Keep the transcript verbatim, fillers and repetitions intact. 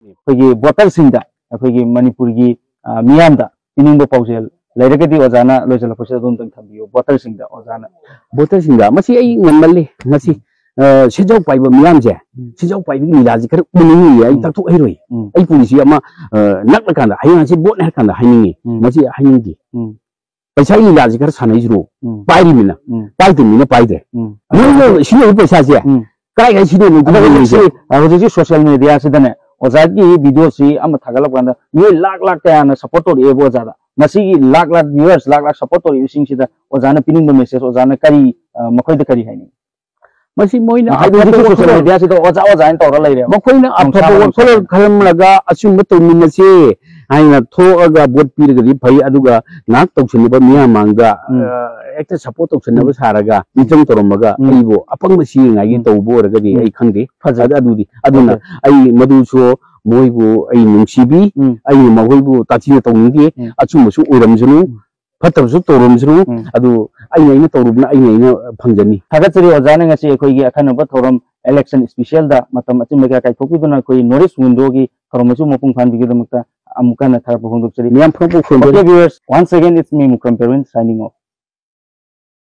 ꯑꯩꯈꯣꯏꯒꯤ ꯚꯣꯇꯔꯁꯤꯡꯗ, ꯑꯩꯈꯣꯏꯒꯤ ꯃꯅꯤꯄꯨꯔꯒꯤ ꯑ, ꯃꯤꯌꯥꯝꯗ ꯄꯤꯅꯤꯡꯕ ꯄꯥꯎꯖꯦꯜ ꯂꯩꯔꯒꯗꯤ ꯑꯣꯖꯥꯅ ꯂꯣꯏꯁꯤꯜꯂꯛꯄꯁꯤꯗ ꯑꯗꯨꯝꯇꯪ ꯊꯝꯕꯤꯌꯨ, ꯚꯣꯇꯔꯁꯤꯡꯗ ꯑꯣꯖꯥꯅ꯫ ꯚꯣꯇꯔꯁꯤꯡꯗ ꯃꯁꯤ ꯑꯩ ꯉꯝꯃꯜꯂꯤ꯫ ꯃꯁꯤ ꯑ, ꯁꯦꯟꯖꯥꯎ ꯄꯥꯏꯕ ꯃꯤꯌꯥꯝꯁꯦ, ꯎꯝ꯫ ꯁꯦꯟꯖꯥꯎ ꯄꯥꯏꯕꯒꯤ ꯂꯤꯂꯥꯁꯤ ꯈꯔ ꯎꯅꯤꯡꯉꯤꯌꯦ꯫ ꯑꯩ ꯎꯝ꯫ ꯇꯥꯛꯊꯣꯛ ꯍꯩꯔꯣꯏ꯫ ꯎꯝ꯫ ꯑꯩ ꯄꯨꯟꯁꯤ ꯑꯃ ꯑ, ꯅꯛꯂꯀꯥꯟꯗ, ꯍꯌꯦꯡ ꯍꯪꯆꯤꯠ ꯚꯣꯠꯅꯦ ꯍꯥꯏꯔ ꯀꯥꯟꯗ ꯍꯥꯏꯅꯤꯡꯉꯤ꯫ ꯎꯝ꯫ ꯃꯁꯤ ꯍꯥꯏꯅꯤꯡꯗꯦ꯫ ꯎꯝ꯫ ꯄꯩꯁꯥꯒꯤ ꯂꯤꯂꯥꯁꯤ ꯈꯔ ꯁꯥꯟꯅꯩꯁꯤꯔꯣ? ꯎꯝ꯫ ꯄꯥꯏꯔꯤꯃꯤꯅ, ꯎꯝ꯫ ꯄꯥꯏꯗꯕ ꯃꯤꯅ ꯄꯥꯏꯗ꯭ꯔꯦ꯫ ꯎꯝ꯫ ꯃꯣꯏꯅ ꯁꯤꯖꯤꯟꯅꯕ ꯄꯩꯁꯥꯁꯦ ꯎꯝ꯫ ꯀꯥꯏ ꯀꯥꯏ ꯁꯤꯖꯤꯟꯅꯕꯅꯣ ꯑꯗꯣ ꯍꯧꯖꯤꯛꯁꯤ, ꯈꯪꯗꯦ꯫ ꯍꯧꯖꯤꯛꯁꯤ ꯁꯣꯁꯤꯌꯦꯜ ꯃꯦꯗꯤꯌꯥꯁꯤꯗꯅꯦ ꯑꯣꯖꯥꯒꯤ ꯚꯤꯗꯤꯑꯣꯁꯤ ꯑꯃ ꯊꯥꯒꯠꯂꯛꯄ ꯀꯥꯟꯗ ꯃꯤꯑꯣꯏ ꯂꯥꯛ ꯂꯥꯛ ꯀꯌꯥꯅ ꯁꯞꯄꯣꯔꯠ ꯇꯧꯔꯛꯑꯦꯕ ꯑꯣꯖꯥꯗ꯫ ꯃꯁꯤꯒꯤ ꯂꯥꯛ ꯂꯥꯛ ꯚ꯭ꯌꯨꯋꯔꯁ, ꯂꯥꯛ ꯂꯥꯛ ꯁꯞꯄꯣꯔꯠ ꯇꯧꯔꯛꯏꯕꯁꯤꯡꯁꯤꯗ ꯑꯣꯖꯥꯅ ꯄꯤꯅꯤꯡꯕ ꯃꯦꯁꯦꯖ, ꯑꯣꯖꯥꯅ ꯀꯔꯤ, ꯑ, ꯃꯈꯣꯏꯗ ꯀꯔꯤ ꯍꯥꯏꯅꯤꯡꯉꯤ? ꯃꯁꯤ ꯃꯣꯏꯅ ꯍꯥꯏꯗꯤ ꯍꯧꯖꯤꯛꯁꯤ ꯑꯐꯕ ꯁꯣꯁꯤꯌꯦꯜ ꯋꯥꯈꯜꯂꯣꯟ, ꯃꯦꯗꯤꯌꯥꯁꯤꯗ ꯑꯣꯖꯥ ꯑꯣꯖꯥ ꯍꯥꯏꯅ ꯇꯧꯔ ꯂꯩꯔꯦꯕ꯫ ꯃꯈꯣꯏꯅ ꯅꯣꯡꯁꯥ ꯑꯐꯕ ꯃꯅꯨꯡ ꯋꯥꯈꯜꯂꯣꯟ ꯁꯥ ꯈꯜꯂꯝꯂꯒ ꯑꯆꯨꯝꯕ ꯇꯧꯃꯤꯟꯅꯁꯦ ꯍꯥꯏꯅ ꯊꯣꯛꯑꯒ ꯚꯣꯠ ꯄꯤꯔꯒꯗꯤ ꯐꯩ, ꯑꯗꯨꯒ ꯉꯥꯏꯍꯥꯛ ꯇꯧꯁꯤꯟꯅꯕ ꯃꯤꯌꯥꯝ ꯃꯥꯡꯗ ꯎꯝ꯫ ꯑ, ꯍꯦꯛꯇ ꯁꯞꯄꯣꯔꯠ ꯇꯧꯁꯤꯟꯅꯕ ꯎꯝ꯫ ꯁꯥꯔꯒ ꯎꯝ꯫ ꯃꯤꯆꯪ ꯇꯧꯔꯝꯃꯒ ꯎꯝ꯫ ꯑꯩꯕꯨ ꯑꯄꯪꯕ ꯁꯤꯅꯉꯥꯏꯒꯤ ꯎꯝ꯫ ꯇꯧꯕ ꯑꯣꯏꯔꯒꯗꯤ ꯎꯝ꯫ ꯑꯩ ꯈꯪꯗꯦ꯫ ꯐꯖꯩ꯫ ꯑꯗꯨ-, ꯑꯗꯨꯗꯤ ꯑꯗꯨꯅ ꯑꯣꯀꯦ꯫ ꯑꯩ ꯃꯗꯨꯁꯨ ꯃꯣꯏꯕꯨ ꯑꯩ ꯅꯨꯡꯁꯤꯕꯤ, ꯎꯝ꯫ ꯑꯩꯅ ꯃꯈꯣꯏꯕꯨ ꯇꯥꯊꯤꯅ ꯇꯧꯅꯤꯡꯗꯦ, ꯎꯝ꯫ ꯑꯆꯨꯝꯕꯁꯨ ꯑꯣꯏꯔꯝꯁꯅꯨ, ꯎꯝ꯫ ꯐꯠꯇꯕꯁꯨ ꯇꯧꯔꯝꯁꯅꯨ, ꯎꯝ꯫ ꯑꯗꯨ ꯑꯩꯅ ꯑꯩꯅ ꯇꯧꯔꯨꯕꯅ ꯑꯩꯅ ꯑꯩꯅ ꯐꯪꯖꯅꯤ꯫ ꯊꯥꯒꯠꯆꯔꯤ ꯑꯣꯖꯥꯅ ꯉꯁꯤ ꯑꯩꯈꯣꯏꯒꯤ ꯑꯈꯟꯅꯕ ꯊꯧꯔꯝ ꯏꯂꯦꯛꯁꯟ ꯏꯁꯄꯤꯁꯤꯌꯦꯜꯗ ꯃꯇꯝ ꯑꯆꯤꯟꯕ ꯀꯌꯥ ꯀꯥꯏꯊꯣꯛꯄꯤꯗꯨꯅ ꯑꯩꯈꯣꯏ ꯅꯣꯔꯠ ꯏꯁ ꯋꯤꯟꯗꯣꯒꯤ ꯊꯧꯔꯝ ꯑꯁꯤꯕꯨ ꯃꯄꯨꯡ ꯐꯥꯍꯟꯕꯤꯕꯒꯤꯗꯃꯛꯇ ꯑꯃꯨꯛ ꯍꯟꯅ ꯊꯥꯒꯠꯄ ꯐꯣꯡꯗꯣꯛꯆꯔꯤ꯫ ꯃꯌꯥꯝ ꯐꯣꯡꯗꯣꯛꯄ ꯐꯣꯡꯗꯣꯛ- Okay, viewers, once again, it's me, Mukram Perwin, signing off.